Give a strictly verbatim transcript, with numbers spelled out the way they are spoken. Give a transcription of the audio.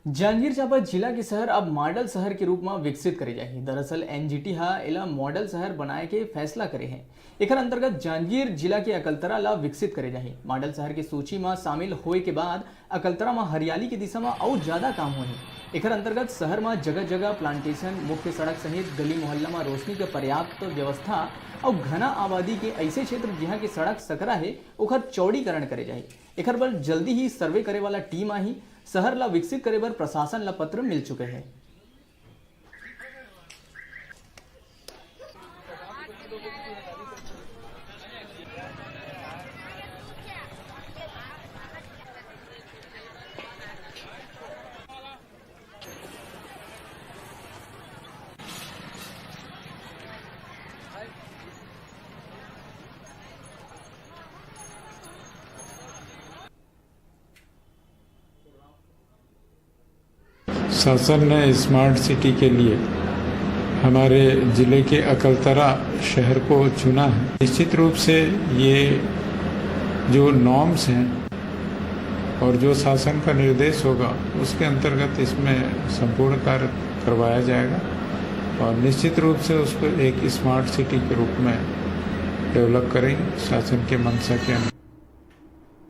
जांजगीर चांपा जिला के शहर अब मॉडल शहर के रूप म विकसित करे जाही। दरअसल एनजीटी ह एला मॉडल शहर बनाए के फैसला करे हे। एखर अंतर्गत जांजगीर जिला के अकलतरा ला विकसित करे जाही। मॉडल शहर के सूची म शामिल होए के बाद अकलतरा म हरियाली के दिशा म अउ ज्यादा काम होही। एखर अंतर्गत शहर म जगह-जगह प्लांटेशन, मुख्य सड़क सहित गली मोहल्ला म रोशनी के पर्याप्त व्यवस्था अउ घना आबादी के अइसे क्षेत्र जिहां के सड़क सकरा हे, ओखर चौड़ीकरण करे जाही। एखर बर जल्दी ही सर्वे करे वाला टीम आही। शहर ला विकसित करे बर प्रशासन ला पत्र मिल चुके हे। शासन ने स्मार्ट सिटी के लिए हमारे जिले के अकलतरा शहर को चुना है। निश्चित रूप से ये जो नॉर्म्स हैं और जो शासन का निर्देश होगा, उसके अंतर्गत इसमें संपूर्ण कार्य करवाया जाएगा और निश्चित रूप से उसको एक स्मार्ट सिटी के रूप में डेवलप करेंगे शासन के मंशा के अनुसार।